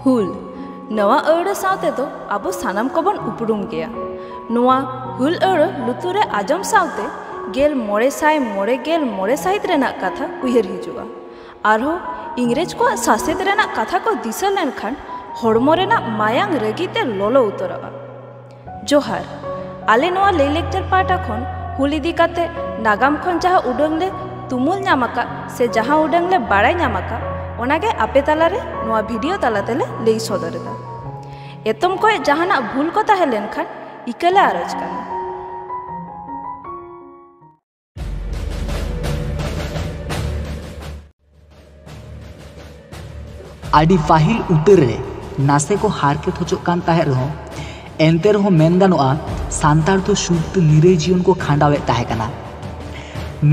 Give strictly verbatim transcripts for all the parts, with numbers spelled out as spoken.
ᱦᱩᱞ᱾ ᱱᱚᱣᱟ ᱟᱹᱲᱟᱹ ᱥᱟᱶᱛᱮ ᱫᱚ ᱟᱵᱚ ᱥᱟᱱᱟᱢ ᱠᱚᱵᱚᱱ ᱩᱯᱨᱩᱢ ᱜᱮᱭᱟ᱾ ᱱᱚᱣᱟ ᱦᱩᱞ ᱟᱹᱲᱟᱹ ᱞᱩᱛᱩᱨ ᱨᱮ ᱟᱸᱡᱚᱢ ᱥᱟᱶᱛᱮ ᱜᱮᱞ ᱢᱚᱬᱮ ᱥᱟᱭ ᱢᱚᱬᱮ ᱜᱮᱞ ᱢᱚᱬᱮ ᱥᱟᱹᱦᱤᱛ ᱨᱮᱱᱟᱜ ᱠᱟᱛᱷᱟ ᱩᱭᱦᱟᱹᱨ ᱦᱤᱡᱩᱜᱼᱟ᱾ ᱟᱨᱦᱚᱸ ᱤᱝᱨᱮᱡᱽ ᱠᱚᱣᱟᱜ ᱥᱟᱥᱮᱛ ᱨᱮᱱᱟᱜ ᱠᱟᱛᱷᱟ ᱠᱚ ᱫᱤᱥᱟᱹ ᱞᱮᱱᱠᱷᱟᱱ ᱦᱚᱲᱢᱚ ᱨᱮᱱᱟᱜ ᱢᱟᱭᱟᱝ ᱨᱟᱹᱜᱤ ᱛᱮ ᱞᱚᱞᱚ ᱩᱛᱟᱹᱨᱚᱜᱼᱟ᱾ ᱡᱚᱦᱟᱨ᱾ ᱟᱞᱮ ᱱᱚᱣᱟ ᱞᱟᱹᱭ ᱞᱟᱠᱪᱟᱨ ᱯᱟᱦᱴᱟ ᱠᱷᱚᱱ ᱦᱩᱞ ᱤᱫᱤ ᱠᱟᱛᱮ ᱱᱟᱜᱟᱢ ᱠᱷᱚᱱ ᱡᱟᱦᱟᱸ ᱩᱰᱟᱹᱝ ᱞᱮ ᱛᱩᱢᱩᱞ ᱧᱟᱢ ᱟᱠᱟᱫ ᱥᱮ ᱡᱟᱦᱟᱸ ᱩᱰᱟᱹᱝ ᱞᱮ ᱵᱟᱲᱟᱭ ᱧᱟᱢ ᱟᱠᱟᱫ, ᱚᱱᱟᱜᱮ ᱟᱯᱮ ᱛᱟᱞᱟᱨᱮ ᱱᱚᱣᱟ ᱵᱷᱤᱰᱤᱭᱳ ᱛᱟᱞᱟ ᱛᱮᱞᱮ ᱞᱟᱹᱭ ᱥᱚᱫᱚᱨ ᱮᱫᱟ᱾ ᱮᱛᱚᱢ ᱠᱚᱭ ᱡᱟᱦᱟᱱᱟᱜ ᱵᱷᱩᱞ ᱠᱚ ᱛᱟᱦᱮᱸ ᱞᱮᱱᱠᱷᱟᱱ ᱤᱠᱟᱹ ᱞᱮ ᱟᱨᱚᱡᱽ ᱠᱟᱱᱟ᱾ ᱟᱹᱰᱤ ᱯᱟᱹᱦᱤᱞ ᱩᱛᱟᱹᱨ ᱨᱮ ᱱᱟᱥᱮ ᱠᱚ ᱦᱟᱨᱠᱮᱛ ᱦᱚᱪᱚᱜ ᱠᱟᱱ ᱛᱟᱦᱮᱸᱫ ᱨᱮᱦᱚᱸ, ᱮᱱᱛᱮ ᱨᱮᱦᱚᱸ ᱢᱮᱱ ᱜᱟᱱᱚᱜᱼᱟ, ᱥᱟᱱᱛᱟᱲ ᱫᱚ ᱥᱩᱠᱛᱮ ᱱᱤᱨᱟᱹᱭ ᱡᱤᱭᱚᱱ ᱠᱚ ᱠᱷᱟᱸᱰᱟᱣᱮᱫ ᱛᱟᱦᱮᱸ ᱠᱟᱱᱟ᱾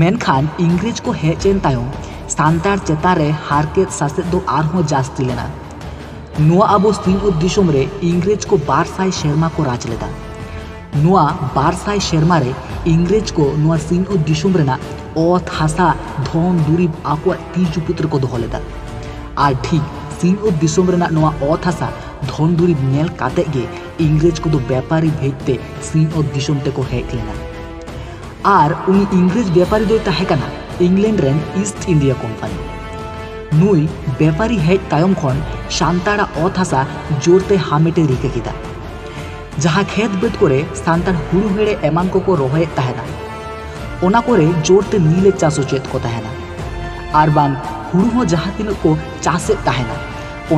ᱢᱮᱱᱠᱷᱟᱱ ᱤᱝᱨᱮᱡᱽ ᱠᱚ ᱦᱮᱡ ᱮᱱ ᱛᱟᱭᱚᱢ ᱥᱟᱱᱛᱟᱲ ᱪᱮᱛᱟᱱ ᱨᱮ ᱦᱟᱨᱠᱮᱛ ᱥᱟᱥᱮᱛ ᱫᱚ ᱟᱨᱦᱚᱸ ᱡᱟᱹᱥᱛᱤ ᱞᱮᱱᱟ᱾ ᱱᱚᱣᱟ ᱟᱵᱚ ᱥᱤᱧᱚᱛ ᱫᱤᱥᱚᱢ ᱨᱮ ᱤᱝᱨᱮᱡᱽ ᱠᱚ ᱵᱟᱨ ᱥᱟᱭ ᱥᱮᱨᱢᱟ ᱠᱚ ᱨᱟᱡᱽ ᱞᱮᱫᱟ᱾ ᱱᱚᱣᱟ ᱵᱟᱨ ᱥᱟᱭ ᱥᱮᱨᱢᱟ ᱨᱮ ᱤᱝᱨᱮᱡᱽ ᱠᱚ ᱱᱚᱣᱟ ᱥᱤᱧᱚᱛ ᱫᱤᱥᱚᱢ ᱨᱮᱱᱟᱜ ᱚᱛ, ᱦᱟᱥᱟ, ᱫᱷᱚᱱ ᱫᱩᱨᱤᱵᱽ ᱟᱠᱚᱣᱟᱜ ᱛᱤ ᱪᱩᱯᱩᱫ ᱨᱮᱠᱚ ᱫᱚᱦᱚ ᱞᱮᱫᱟ᱾ ᱟᱨ ᱴᱷᱤᱠ ᱥᱤᱧᱚᱛ ᱫᱤᱥᱚᱢ ᱨᱮᱱᱟᱜ ᱱᱚᱣᱟ ᱚᱛ, ᱦᱟᱥᱟ, ᱫᱷᱚᱱ ᱫᱩᱨᱤᱵᱽ ᱧᱮᱞ ᱠᱟᱛᱮ ᱜᱮ ᱤᱝᱨᱮᱡᱽ ᱠᱚᱫᱚ ᱵᱮᱯᱟᱨᱤ ᱵᱷᱮᱡ ᱛᱮ ᱥᱤᱧᱚᱛ ᱫᱤᱥᱚᱢ ᱛᱮᱠᱚ ᱦᱮᱡ ᱞᱮᱱᱟ᱾ ᱟᱨ ᱩᱱᱤ ᱤᱝᱨᱮᱡᱽ ᱵᱮᱯᱟᱨᱤ ᱫᱚᱭ ᱛᱟᱦᱮᱸ ᱠᱟᱱᱟ ᱤᱝᱞᱮᱱᱰ ᱨᱮᱱ ᱤᱥᱴ ᱤᱱᱰᱤᱭᱟ ᱠᱳᱢᱯᱟᱱᱤ᱾ ᱱᱩᱭ ᱵᱮᱯᱟᱨᱤ ᱦᱮᱡ ᱛᱟᱭᱚᱢ ᱠᱷᱚᱱ ᱥᱟᱱᱛᱟᱲᱟᱜ ᱚᱛ, ᱦᱟᱥᱟ ᱡᱳᱨᱛᱮ ᱦᱟᱢᱮᱴᱮ ᱨᱤᱠᱟᱹ ᱠᱮᱫᱟ᱾ ᱡᱟᱦᱟᱸ ᱠᱷᱮᱛ ᱵᱟᱹᱫᱽ ᱠᱚᱨᱮ ᱥᱟᱱᱛᱟᱲ ᱦᱩᱲᱩ ᱦᱮᱲᱮ ᱮᱢᱟᱱ ᱠᱚᱠᱚ ᱨᱚᱦᱚᱭᱮᱫ ᱛᱟᱦᱮᱱᱟ, ᱚᱱᱟ ᱠᱚᱨᱮ ᱡᱳᱨᱛᱮ ᱱᱤᱞᱮ ᱪᱟᱥ ᱦᱚᱪᱚᱭᱮᱫ ᱠᱚ ᱛᱟᱦᱮᱱᱟ᱾ ᱟᱨ ᱵᱟᱝ ᱦᱩᱲᱩ ᱦᱚᱸ ᱡᱟᱦᱟᱸ ᱛᱤᱱᱟᱹᱜ ᱠᱚ ᱪᱟᱥᱮᱫ ᱛᱟᱦᱮᱱᱟ,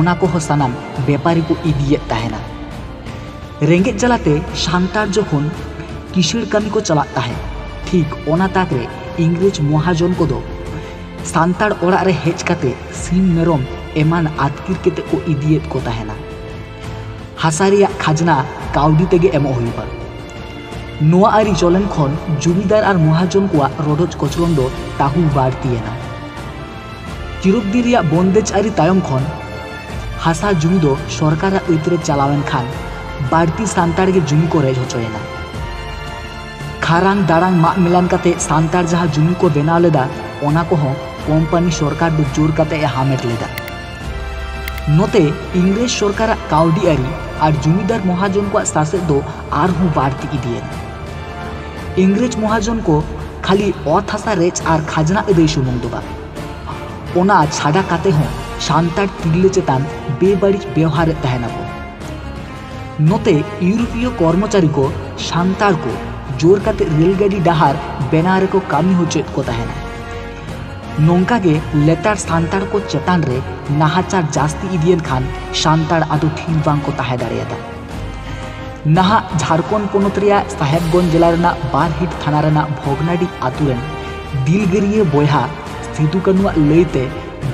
ᱚᱱᱟ ᱠᱚᱦᱚᱸ ᱥᱟᱱᱟᱢ ᱵᱮᱯᱟᱨᱤ ᱠᱚ ᱤᱫᱤᱭᱮᱫ ᱛᱟᱦᱮᱱᱟ᱾ ᱨᱮᱸᱜᱮᱡ ᱡᱟᱞᱟᱛᱮ ᱥᱟᱱᱛᱟᱲ ᱡᱚᱠᱷᱚᱱ ᱠᱤᱥᱟᱹᱬ ᱠᱟᱹᱢᱤ ᱠᱚ ᱪᱟᱞᱟᱜ ᱛᱟᱦᱮᱸᱫ, ᱴᱷᱤᱠ ᱚᱱᱟ ᱛᱟᱠ ᱨᱮ ᱤᱝᱨᱮᱡᱽ ᱢᱚᱦᱟᱡᱚᱱ ᱠᱚᱫᱚ ᱥᱟᱱᱛᱟᱲ ᱚᱲᱟᱜ ᱨᱮ ᱦᱮᱡ ᱠᱟᱛᱮ ᱥᱤᱢ ᱢᱮᱨᱚᱢ ᱮᱢᱟᱱ ᱟᱹᱛᱠᱤᱨ ᱠᱟᱛᱮ ᱠᱚ ᱤᱫᱤᱭᱮᱫ ᱠᱚ ᱛᱟᱦᱮᱱᱟ᱾ ᱦᱟᱥᱟ ᱨᱮᱭᱟᱜ ᱠᱷᱟᱡᱽᱱᱟ ᱠᱟᱹᱣᱰᱤ ᱛᱮᱜᱮ ᱮᱢᱚᱜ ᱦᱩᱭᱩᱜᱼᱟ᱾ ᱱᱚᱣᱟ ᱟᱹᱨᱤ ᱪᱚᱞᱮᱱ ᱠᱷᱚᱱ ᱡᱩᱢᱤᱫᱟᱨ ᱟᱨ ᱢᱚᱦᱟᱡᱚᱱ ᱠᱚᱣᱟᱜ ᱨᱚᱰᱚᱡ ᱠᱚᱪᱞᱚᱱ ᱫᱚ ᱛᱟᱹᱦᱩ ᱵᱟᱹᱲᱛᱤᱭᱮᱱᱟ᱾ ᱪᱤᱨᱚᱠ ᱫᱤᱱ ᱨᱮᱭᱟᱜ ᱵᱚᱱᱫᱮᱡ ᱟᱹᱨᱤ ᱛᱟᱭᱚᱢ ᱠᱷᱚᱱ ᱦᱟᱥᱟ ᱡᱩᱢᱤ ᱫᱚ ᱥᱚᱨᱠᱟᱨᱟᱜ ᱟᱹᱭᱫᱟᱹᱨᱮ ᱪᱟᱞᱟᱣᱮᱱ ᱠᱷᱟᱱ ᱵᱟᱹᱲᱛᱤ ᱥᱟᱱᱛᱟᱲ ᱜᱮ ᱡᱩᱢᱤ ᱠᱚ ᱨᱮᱡ ᱦᱚᱪᱚᱭᱮᱱᱟ᱾ ᱠᱷᱟᱨᱟᱝ ᱫᱟᱲᱟᱝ ᱢᱟᱜ ᱢᱮᱞᱟᱱ ᱠᱟᱛᱮ ᱥᱟᱱᱛᱟᱲ ᱡᱟᱦᱟᱸ ᱡᱩᱢᱤ ᱠᱚ ᱵᱮᱱᱟᱣ ᱞᱮᱫᱟ, ᱚᱱᱟ ᱠᱚᱦᱚᱸ ᱠᱳᱢᱯᱟᱱᱤ ᱥᱚᱨᱠᱟᱨ ᱫᱚ ᱡᱳᱨ ᱠᱟᱛᱮ ᱮ ᱦᱟᱢᱮᱴ ᱞᱮᱫᱟ᱾ ᱱᱚᱛᱮ ᱤᱝᱨᱮᱡᱽ ᱥᱚᱨᱠᱟᱨᱟᱜ ᱠᱟᱹᱣᱰᱤ ᱟᱹᱨᱤ ᱟᱨ ᱡᱩᱢᱤᱫᱟᱨ ᱢᱚᱦᱟᱡᱚᱱ ᱠᱚᱣᱟᱜ ᱥᱟᱥᱮᱛ ᱫᱚ ᱟᱨᱦᱚᱸ ᱵᱟᱹᱲᱛᱤ ᱤᱫᱤᱭᱮᱱᱟ᱾ ᱤᱝᱨᱮᱡᱽ ᱢᱚᱦᱟᱡᱚᱱ ᱠᱚ ᱠᱷᱟᱹᱞᱤ ᱚᱛ ᱦᱟᱥᱟ ᱨᱮᱡ ᱟᱨ ᱠᱷᱟᱡᱽᱱᱟ ᱟᱹᱫᱟᱹᱭ ᱥᱩᱢᱩᱝ ᱫᱚ ᱵᱟᱝ, ᱚᱱᱟ ᱪᱷᱟᱰᱟ ᱠᱟᱛᱮ ᱦᱚᱸ ᱥᱟᱱᱛᱟᱲ ᱛᱤᱨᱞᱟᱹ ᱪᱮᱛᱟᱱ ᱵᱮᱵᱟᱹᱲᱤᱡ ᱵᱮᱣᱦᱟᱨᱮᱫ ᱛᱟᱦᱮᱱᱟᱠᱚ᱾ ᱱᱚᱛᱮ ᱤᱭᱩᱨᱳᱯᱤᱭᱚ ᱠᱚᱨᱢᱚᱪᱟᱨᱤ ᱠᱚ ᱥᱟᱱᱛᱟᱲ ᱠᱚ ᱡᱳᱨ ᱠᱟᱛᱮ ᱨᱮᱞ ᱜᱟᱹᱰᱤ ᱰᱟᱦᱟᱨ ᱵᱮᱱᱟᱣ ᱨᱮᱠᱚ ᱠᱟᱹᱢᱤ ᱦᱚᱪᱚᱭᱮᱫ ᱠᱚ ᱛᱟᱦᱮᱱᱟ᱾ ᱱᱚᱝᱠᱟ ᱜᱮ ᱞᱮᱛᱟᱲ ᱥᱟᱱᱛᱟᱲ ᱠᱚ ᱪᱮᱛᱟᱱ ᱨᱮ ᱱᱟᱦᱟᱪᱟᱨ ᱡᱟᱹᱥᱛᱤ ᱤᱫᱤᱭᱮᱱ ᱠᱷᱟᱱ ᱥᱟᱱᱛᱟᱲ ᱟᱫᱚ ᱛᱷᱤᱨ ᱵᱟᱝ ᱠᱚ ᱛᱟᱦᱮᱸ ᱫᱟᱲᱮᱭᱟᱫᱟ᱾ ᱱᱟᱦᱟᱜ ᱡᱷᱟᱲᱠᱷᱚᱸᱰ ᱯᱚᱱᱚᱛ ᱨᱮᱭᱟᱜ ᱥᱟᱦᱮᱵᱽᱜᱚᱸᱡᱽ ᱡᱮᱞᱟ ᱨᱮᱱᱟᱜ ᱵᱟᱨᱦᱤᱴ ᱛᱷᱟᱱᱟ ᱨᱮᱱᱟᱜ ᱵᱷᱚᱜᱽᱱᱟᱰᱤ ᱟᱛᱳ ᱨᱮᱱ ᱫᱤᱞᱜᱟᱹᱨᱤᱭᱟᱹ ᱵᱚᱭᱦᱟ ᱥᱤᱫᱩ ᱠᱟᱹᱱᱩᱣᱟᱜ ᱞᱟᱹᱭᱛᱮ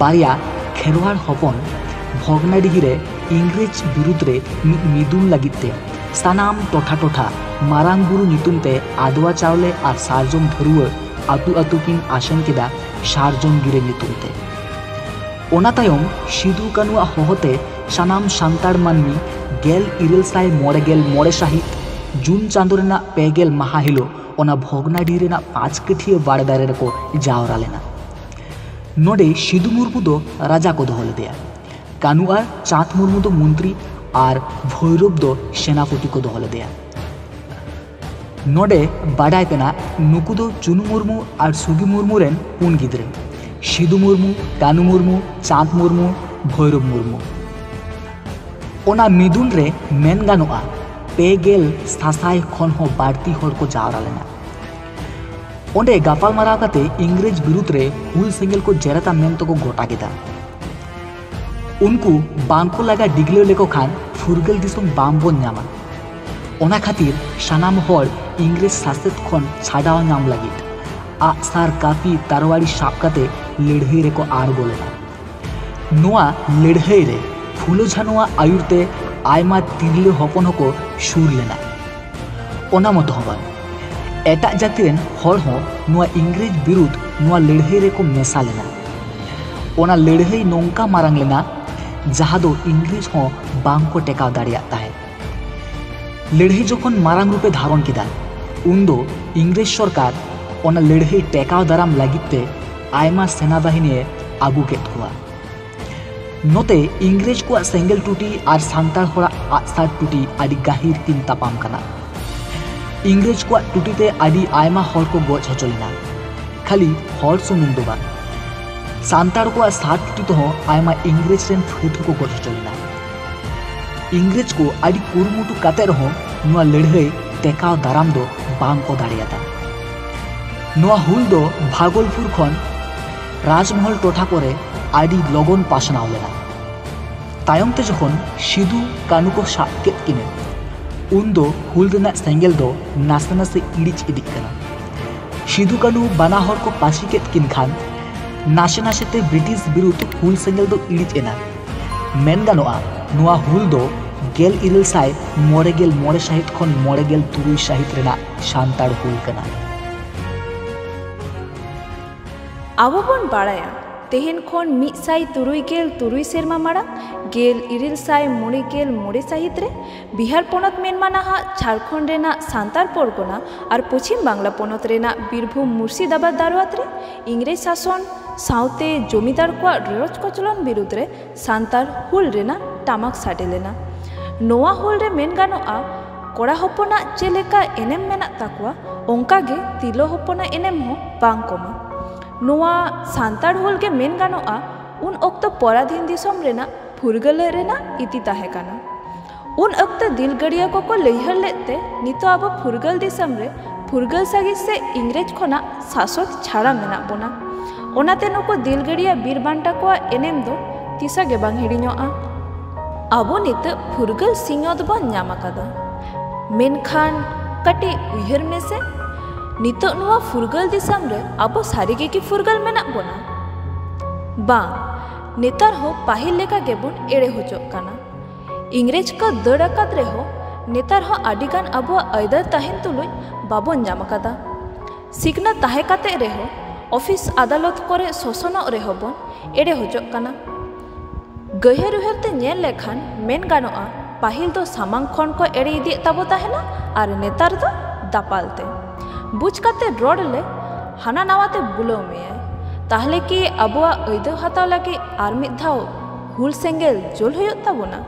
ᱵᱟᱨᱭᱟ ᱠᱷᱮᱨᱣᱟᱲ ᱦᱚᱯᱚᱱ ᱵᱷᱚᱜᱽᱱᱟᱰᱤᱦᱤ ᱨᱮ ᱤᱝᱨᱮᱡᱽ ᱵᱤᱨᱩᱫᱽ ᱨᱮ ᱢᱤᱫ ᱢᱤᱫᱩᱱ ᱞᱟᱹᱜᱤᱫ ᱛᱮ ᱥᱟᱱᱟᱢ ᱴᱚᱴᱷᱟ ᱴᱚᱴᱷᱟ ᱢᱟᱨᱟᱝ ᱵᱩᱨᱩ ᱧᱩᱛᱩᱢ ᱛᱮ ᱟᱫᱣᱟ ᱪᱟᱣᱞᱮ ᱟᱨ ᱥᱟᱨᱡᱚᱢ ᱫᱷᱟᱹᱨᱩᱣᱟᱹ ᱟᱹᱛᱩ ᱟᱹᱛᱩ ᱠᱤᱱ ᱟᱥᱮᱱ ᱠᱮᱫᱟ ᱥᱟᱨᱡᱚᱢ ᱜᱤᱨᱟᱹ ᱧᱩᱛᱩᱢ ᱛᱮ᱾ ᱚᱱᱟ ᱛᱟᱭᱚᱢ ᱥᱤᱫᱩ ᱠᱟᱹᱱᱩᱣᱟᱜ ᱦᱚᱦᱚᱛᱮ ᱥᱟᱱᱟᱢ ᱥᱟᱱᱛᱟᱲ ᱢᱟᱹᱱᱢᱤ ᱜᱮᱞ ᱤᱨᱟᱹᱞ ᱥᱟᱭ ᱢᱚᱬᱮ ᱜᱮᱞ ᱢᱚᱬᱮ ᱥᱟᱹᱦᱤᱛ ᱡᱩᱱ ᱪᱟᱸᱫᱳ ᱨᱮᱱᱟᱜ ᱯᱮ ᱜᱮᱞ ᱢᱟᱦᱟ ᱦᱤᱞᱳᱜ ᱚᱱᱟ ᱵᱷᱚᱜᱽᱱᱟᱰᱤ ᱨᱮᱱᱟᱜ ᱯᱟᱸᱪ ᱠᱟᱹᱴᱷᱤᱭᱟᱹ ᱵᱟᱲᱮ ᱫᱟᱨᱮ ᱨᱮᱠᱚ ᱡᱟᱣᱨᱟ ᱞᱮᱱᱟ᱾ ᱱᱚᱰᱮ ᱥᱤᱫᱩ ᱢᱩᱨᱢᱩ ᱫᱚ ᱨᱟᱡᱟ ᱠᱚ ᱫᱚᱦᱚ ᱞᱮᱫᱮᱭᱟ, ᱠᱟᱹᱱᱩ ᱟᱨ ᱪᱟᱸᱫᱽ ᱢᱩᱨᱢᱩ ᱫᱚ ᱢᱚᱱᱛᱨᱤ ᱟᱨ ᱵᱷᱳᱭᱨᱳᱵ ᱫᱚ ᱥᱮᱱᱟᱯᱚᱛᱤ ᱠᱚ ᱫᱚᱦᱚ ᱞᱮᱫᱮᱭᱟ᱾ ᱱᱚᱰᱮ ᱵᱟᱰᱟᱭ ᱛᱮᱱᱟᱜ, ᱱᱩᱠᱩ ᱫᱚ ᱪᱩᱱᱩ ᱢᱩᱨᱢᱩ ᱟᱨ ᱥᱩᱜᱤ ᱢᱩᱨᱢᱩ ᱨᱮᱱ ᱯᱩᱱ ᱜᱤᱫᱽᱨᱟᱹ, ᱥᱤᱫᱩ ᱢᱩᱨᱢᱩ, ᱠᱟᱹᱱᱩ ᱢᱩᱨᱢᱩ, ᱪᱟᱸᱫᱽ ᱢᱩᱨᱢᱩ, ᱵᱷᱳᱭᱨᱳᱵ ᱢᱩᱨᱢᱩ᱾ ᱚᱱᱟ ᱢᱤᱫᱩᱱ ᱨᱮ ᱢᱮᱱ ᱜᱟᱱᱚᱜᱼᱟ, ᱯᱮ ᱜᱮᱞ ᱥᱟᱥᱟᱭ ᱠᱷᱚᱱ ᱦᱚᱸ ᱵᱟᱹᱲᱛᱤ ᱦᱚᱲ ᱠᱚ ᱡᱟᱣᱨᱟ ᱞᱮᱱᱟ᱾ ᱚᱸᱰᱮ ᱜᱟᱯᱟᱞᱢᱟᱨᱟᱣ ᱠᱟᱛᱮ ᱤᱝᱨᱮᱡᱽ ᱵᱤᱨᱩᱫᱽ ᱨᱮ ᱦᱩᱞ ᱥᱮᱸᱜᱮᱞ ᱠᱚ ᱡᱮᱨᱮᱫᱟ ᱢᱮᱱᱛᱮ ᱠᱚ ᱜᱚᱴᱟ ᱠᱮᱫᱟ᱾ ᱩᱱᱠᱩ ᱵᱟᱝᱠᱚ ᱞᱟᱜᱟ ᱰᱤᱜᱽᱞᱟᱹᱣ ᱞᱮᱠᱚ ᱠᱷᱟᱱ ᱯᱷᱩᱨᱜᱟᱹᱞ ᱫᱤᱥᱚᱢ ᱵᱟᱝ ᱵᱚᱱ ᱧᱟᱢᱟ᱾ ᱚᱱᱟ ᱠᱷᱟᱹᱛᱤᱨ ᱥᱟᱱᱟᱢ ᱦᱚᱲ ᱤᱝᱨᱮᱡᱽ ᱥᱟᱥᱮᱛ ᱠᱷᱚᱱ ᱪᱷᱟᱰᱟᱣ ᱧᱟᱢ ᱞᱟᱹᱜᱤᱫ ᱟᱜᱼᱥᱟᱨ, ᱠᱟᱹᱯᱤ, ᱛᱟᱨᱣᱟᱲᱤ ᱥᱟᱵ ᱠᱟᱛᱮ ᱞᱟᱹᱲᱦᱟᱹᱭ ᱨᱮᱠᱚ ᱟᱬᱜᱚ ᱞᱮᱱᱟ᱾ ᱱᱚᱣᱟ ᱞᱟᱹᱲᱦᱟᱹᱭ ᱨᱮ ᱯᱷᱩᱞᱳ ᱡᱷᱟᱱᱚᱣᱟᱜ ᱟᱹᱭᱩᱨ ᱛᱮ ᱟᱭᱢᱟ ᱛᱤᱨᱞᱟᱹ ᱦᱚᱯᱚᱱ ᱦᱚᱸᱠᱚ ᱥᱩᱨ ᱞᱮᱱᱟ᱾ ᱚᱱᱟ ᱢᱚᱛᱚ ᱦᱚᱸ ᱵᱟᱝ, ᱮᱴᱟᱜ ᱡᱟᱹᱛᱤ ᱨᱮᱱ ᱦᱚᱲ ᱦᱚᱸ ᱱᱚᱣᱟ ᱤᱝᱨᱮᱡᱽ ᱵᱤᱨᱩᱫᱽ ᱱᱚᱣᱟ ᱞᱟᱹᱲᱦᱟᱹᱭ ᱨᱮᱠᱚ ᱢᱮᱥᱟ ᱞᱮᱱᱟ᱾ ᱚᱱᱟ ᱞᱟᱹᱲᱦᱟᱹᱭ ᱱᱚᱝᱠᱟ ᱢᱟᱨᱟᱝ ᱞᱮᱱᱟ, ᱡᱟᱦᱟᱸ ᱫᱚ ᱤᱝᱨᱮᱡᱽ ᱦᱚᱸ ᱵᱟᱝ ᱠᱚ ᱴᱮᱠᱟᱣ ᱫᱟᱲᱮᱭᱟᱜ ᱛᱟᱦᱮᱸᱫ᱾ ᱞᱟᱹᱲᱦᱟᱹᱭ ᱡᱚᱠᱷᱚᱱ ᱢᱟᱨᱟᱝ ᱨᱩᱯᱮ ᱫᱷᱟᱨᱚᱱ ᱠᱮᱫᱟ, ᱩᱱᱫᱚ ᱤᱝᱨᱮᱡᱽ ᱥᱚᱨᱠᱟᱨ ᱚᱱᱟ ᱞᱟᱹᱲᱦᱟᱹᱭ ᱴᱮᱠᱟᱣ ᱫᱟᱨᱟᱢ ᱞᱟᱹᱜᱤᱫ ᱛᱮ ᱟᱭᱢᱟ ᱥᱮᱱᱟ ᱵᱟᱦᱤᱱᱤᱭ ᱟᱹᱜᱩ ᱠᱮᱫ ᱠᱚᱣᱟ᱾ ᱱᱚᱛᱮ ᱤᱝᱨᱮᱡᱽ ᱠᱚᱣᱟᱜ ᱥᱮᱸᱜᱮᱞ ᱴᱩᱴᱤ ᱟᱨ ᱥᱟᱱᱛᱟᱲ ᱦᱚᱲᱟᱜ ᱟᱜᱼᱥᱟᱨ ᱴᱩᱴᱤ ᱟᱹᱰᱤ ᱜᱟᱹᱦᱤᱨ ᱠᱤᱱ ᱛᱟᱯᱟᱢ ᱠᱟᱱᱟ᱾ ᱤᱝᱨᱮᱡᱽ ᱠᱚᱣᱟᱜ ᱴᱩᱴᱤ ᱛᱮ ᱟᱹᱰᱤ ᱟᱭᱢᱟ ᱦᱚᱲ ᱠᱚ ᱜᱚᱡ ᱦᱚᱪᱚ ᱞᱮᱱᱟ᱾ ᱠᱷᱟᱹᱞᱤ ᱦᱚᱲ ᱥᱩᱢᱩᱝ ᱫᱚ ᱵᱟᱝ, ᱥᱟᱱᱛᱟᱲ ᱠᱚᱣᱟᱜ ᱥᱟᱨ ᱴᱩᱴᱤ ᱛᱮᱦᱚᱸ ᱟᱭᱢᱟ ᱤᱝᱨᱮᱡᱽ ᱨᱮᱱ ᱯᱷᱟᱹᱫ ᱦᱚᱸᱠᱚ ᱜᱚᱡ ᱦᱚᱪᱚ ᱞᱮᱱᱟ᱾ ᱤᱝᱨᱮᱡᱽ ᱠᱚ ᱟᱹᱰᱤ ᱠᱩᱨᱩᱢᱩᱴᱩ ᱠᱟᱛᱮ ᱨᱮᱦᱚᱸ ᱱᱚᱣᱟ ᱞᱟᱹᱲᱦᱟᱹᱭ ᱴᱮᱠᱟᱣ ᱫᱟᱨᱟᱢ ᱫᱚ ᱵᱟᱝ ᱠᱚ ᱫᱟᱲᱮᱭᱟᱫᱟ᱾ ᱱᱚᱣᱟ ᱦᱩᱞ ᱫᱚ ᱵᱷᱟᱜᱚᱞᱯᱩᱨ ᱠᱷᱚᱱ ᱨᱟᱡᱽᱢᱚᱦᱚᱞ ᱴᱚᱴᱷᱟ ᱠᱚᱨᱮ ᱟᱹᱰᱤ ᱞᱚᱜᱚᱱ ᱯᱟᱥᱱᱟᱣ ᱞᱮᱱᱟ᱾ ᱛᱟᱭᱚᱢ ᱛᱮ ᱡᱚᱠᱷᱚᱱ ᱥᱤᱫᱩ ᱠᱟᱹᱱᱩ ᱠᱚ ᱥᱟᱵ ᱠᱮᱫ ᱠᱤᱱᱟ, ᱩᱱ ᱫᱚ ᱦᱩᱞ ᱨᱮᱱᱟᱜ ᱥᱮᱸᱜᱮᱞ ᱫᱚ ᱱᱟᱥᱮ ᱱᱟᱥᱮ ᱤᱲᱤᱡ ᱤᱫᱤᱜ ᱠᱟᱱᱟ᱾ ᱥᱤᱫᱩ ᱠᱟᱹᱱᱩ ᱵᱟᱱᱟ ᱦᱚᱲ ᱠᱚ ᱯᱟᱹᱥᱤ ᱠᱮᱫ ᱠᱤᱱ ᱠᱷᱟᱱ, ᱱᱟᱥᱮ ᱱᱟᱥᱮ ᱛᱮ ᱵᱨᱤᱴᱤᱥ ᱵᱤᱨᱩᱫᱷ ᱦᱩᱞ ᱥᱮᱸᱜᱮᱞ ᱫᱚ ᱤᱲᱤᱡ ᱮᱱᱟ᱾ ᱢᱮᱱ ᱜᱟᱱᱚᱜᱼᱟ, ᱱᱚᱣᱟ ᱦᱩᱞ ᱫᱚ ᱜᱮᱞ ᱤᱨᱟᱹᱞ ᱥᱟᱭ ᱢᱚᱬᱮ ᱜᱮᱞ ᱢᱚᱬᱮ ᱥᱟᱹᱦᱤᱛ ᱠᱷᱚᱱ ᱢᱚᱬᱮ ᱜᱮᱞ ᱛᱩᱨᱩᱭ ᱥᱟᱹᱦᱤᱛ ᱨᱮᱱᱟᱜ ᱥᱟᱱᱛᱟᱲ ᱦᱩᱞ ᱠᱟᱱᱟ᱾ ᱟᱵᱚ ᱵᱚᱱ ᱵᱟᱲᱟᱭᱟ, ᱛᱮᱦᱮᱧ ᱠᱷᱚᱱ ᱢᱤᱫ ᱥᱟᱭ ᱛᱩᱨᱩᱭ ᱜᱮᱞ ᱛᱩᱨᱩᱭ ᱥᱮᱨᱢᱟ ᱢᱟᱲᱟᱝ, ᱜᱮᱞ ᱤᱨᱟᱹᱞ ᱥᱟᱭ ᱢᱚᱬᱮ ᱜᱮᱞ ᱢᱚᱬᱮ ᱥᱟᱹᱦᱤᱛ ᱨᱮ, ᱵᱤᱦᱟᱨ ᱯᱚᱱᱚᱛ ᱢᱮᱱᱢᱟ ᱱᱟᱦᱟᱜ ᱡᱷᱟᱲᱠᱷᱚᱸᱰ ᱨᱮᱱᱟᱜ ᱥᱟᱱᱛᱟᱲ ᱯᱚᱨᱜᱚᱱᱟ ᱟᱨ ᱯᱚᱪᱷᱤᱢ ᱵᱟᱝᱞᱟ ᱯᱚᱱᱚᱛ ᱨᱮᱱᱟᱜ ᱵᱤᱨᱵᱷᱩᱢ ᱢᱩᱨᱥᱤᱫᱟᱵᱟᱫᱽ ᱫᱟᱨᱣᱟᱛ ᱨᱮ ᱤᱝᱨᱮᱡᱽ ᱥᱟᱥᱚᱱ ᱥᱟᱶᱛᱮ ᱡᱚᱢᱤᱫᱟᱨ ᱠᱚᱣᱟᱜ ᱨᱚᱲᱚᱡ ᱠᱚᱪᱞᱚᱱ ᱵᱤᱨᱩᱫᱽ ᱨᱮ ᱥᱟᱱᱛᱟᱲ ᱦᱩᱞ ᱨᱮᱱᱟᱜ ᱴᱟᱢᱟᱠ ᱥᱟᱰᱮ ᱞᱮᱱᱟ᱾ ᱱᱚᱣᱟ ᱦᱩᱞ ᱨᱮ ᱢᱮᱱ ᱜᱟᱱᱚᱜᱼᱟ, ᱠᱚᱲᱟ ᱦᱚᱯᱚᱱᱟᱜ ᱪᱮᱫ ᱞᱮᱠᱟ ᱮᱱᱮᱢ ᱢᱮᱱᱟᱜ ᱛᱟᱠᱚᱣᱟ, ᱚᱱᱠᱟ ᱜᱮ ᱛᱤᱨᱞᱟᱹ ᱦᱚᱯᱚᱱᱟᱜ ᱮᱱᱮᱢ ᱦᱚᱸ ᱵᱟᱝ ᱠᱚᱢᱟ᱾ ᱱᱚᱣᱟ ᱥᱟᱱᱛᱟᱲ ᱦᱩᱞ ᱜᱮ ᱢᱮᱱ ᱜᱟᱱᱚᱜᱼᱟ, ᱩᱱ ᱚᱠᱛᱚ ᱯᱚᱨᱟᱫᱷᱤᱱ ᱫᱤᱥᱚᱢ ᱨᱮᱱᱟᱜ ᱯᱷᱩᱨᱜᱟᱹᱞ ᱨᱮᱱᱟᱜ ᱤᱫᱤ ᱛᱟᱦᱮᱸ ᱠᱟᱱᱟ᱾ ᱩᱱ ᱚᱠᱛᱚ ᱫᱤᱞᱜᱟᱹᱲᱤᱭᱟᱹ ᱠᱚᱠᱚ ᱞᱟᱹᱭᱦᱟᱹᱨ ᱞᱮᱫ ᱛᱮ ᱱᱤᱛᱚᱜ ᱟᱵᱚ ᱯᱷᱩᱨᱜᱟᱹᱞ ᱫᱤᱥᱚᱢ ᱨᱮ ᱯᱷᱩᱨᱜᱟᱹᱞ ᱥᱟᱹᱦᱤᱡ ᱥᱮ ᱤᱝᱨᱮᱡᱽ ᱠᱷᱚᱱᱟᱜ ᱥᱟᱥᱚᱱ ᱪᱷᱟᱲᱟ ᱢᱮᱱᱟᱜ ᱵᱚᱱᱟ᱾ ᱚᱱᱟᱛᱮ ᱱᱩᱠᱩ ᱫᱤᱞᱜᱟᱹᱲᱤᱭᱟᱹ ᱵᱤᱨ ᱵᱟᱱᱴᱟ ᱠᱚᱣᱟᱜ ᱮᱱᱮᱢ ᱫᱚ ᱛᱤᱥᱟᱜ ᱜᱮ ᱵᱟᱝ ᱦᱤᱲᱤᱧᱚᱜᱼᱟ᱾ ᱟᱵᱚ ᱱᱤᱛᱚᱜ ᱯᱷᱩᱨᱜᱟᱹᱞ ᱥᱤᱧᱚᱛ ᱵᱚᱱ ᱧᱟᱢ ᱟᱠᱟᱫᱟ, ᱢᱮᱱᱠᱷᱟᱱ ᱠᱟᱹᱴᱤᱡ ᱩᱭᱦᱟᱹᱨ ᱢᱮᱥᱮ, ᱱᱤᱛᱚᱜ ᱱᱚᱣᱟ ᱯᱷᱩᱨᱜᱟᱹᱞ ᱫᱤᱥᱚᱢ ᱨᱮ ᱟᱵᱚ ᱥᱟᱹᱨᱤ ᱜᱮ ᱠᱤ ᱯᱷᱩᱨᱜᱟᱹᱞ ᱢᱮᱱᱟᱜ ᱵᱚᱱᱟ? ᱵᱟᱝ, ᱱᱮᱛᱟᱨ ᱦᱚᱸ ᱯᱟᱹᱦᱤᱞ ᱞᱮᱠᱟ ᱜᱮᱵᱚᱱ ᱮᱲᱮ ᱦᱚᱪᱚᱜ ᱠᱟᱱᱟ᱾ ᱤᱝᱨᱮᱡᱽ ᱠᱚ ᱫᱟᱹᱲ ᱟᱠᱟᱫ ᱨᱮᱦᱚᱸ ᱱᱮᱛᱟᱨ ᱦᱚᱸ ᱟᱹᱰᱤ ᱜᱟᱱ ᱟᱵᱚᱣᱟᱜ ᱟᱹᱭᱫᱟᱹᱨ ᱛᱟᱦᱮᱱ ᱛᱩᱞᱩᱡ ᱵᱟᱵᱚᱱ ᱧᱟᱢ ᱟᱠᱟᱫᱟ᱾ ᱥᱤᱠᱷᱱᱟᱹᱛ ᱛᱟᱦᱮᱸ ᱠᱟᱛᱮ ᱨᱮᱦᱚᱸ ᱚᱯᱷᱤᱥ ᱟᱫᱟᱞᱚᱛ ᱠᱚᱨᱮ ᱥᱚᱥᱚᱱᱚᱜ ᱨᱮᱦᱚᱸ ᱵᱚᱱ ᱮᱲᱮ ᱦᱚᱪᱚᱜ ᱠᱟᱱᱟ᱾ ᱜᱟᱹᱦᱤᱨ ᱩᱭᱦᱟᱹᱨ ᱛᱮ ᱧᱮᱞ ᱞᱮᱠᱷᱟᱱ ᱢᱮᱱ ᱜᱟᱱᱚᱜᱼᱟ, ᱯᱟᱹᱦᱤᱞ ᱫᱚ ᱥᱟᱢᱟᱝ ᱠᱷᱚᱱ ᱠᱚ ᱮᱲᱮ ᱤᱫᱤᱭᱮᱫ ᱛᱟᱵᱚ ᱛᱟᱦᱮᱱᱟ ᱟᱨ ᱱᱮᱛᱟᱨ ᱫᱚ ᱫᱟᱯᱟᱞ ᱛᱮ᱾ ᱵᱩᱡᱽ ᱠᱟᱛᱮ ᱨᱚᱲ ᱞᱮ ᱦᱟᱱᱟ ᱱᱟᱣᱟ ᱛᱮ ᱵᱩᱞᱟᱹᱣ ᱢᱮᱭᱟᱭ᱾ ᱛᱟᱦᱞᱮ ᱠᱤ ᱟᱵᱚᱣᱟᱜ ᱟᱹᱭᱫᱟᱹᱨ ᱦᱟᱛᱟᱣ ᱞᱟᱹᱜᱤᱫ ᱟᱨ ᱢᱤᱫ ᱫᱷᱟᱣ ᱦᱩᱞ ᱥᱮᱸᱜᱮᱞ ᱡᱩᱞ ᱦᱩᱭᱩᱜ ᱛᱟᱵᱚᱱᱟ᱾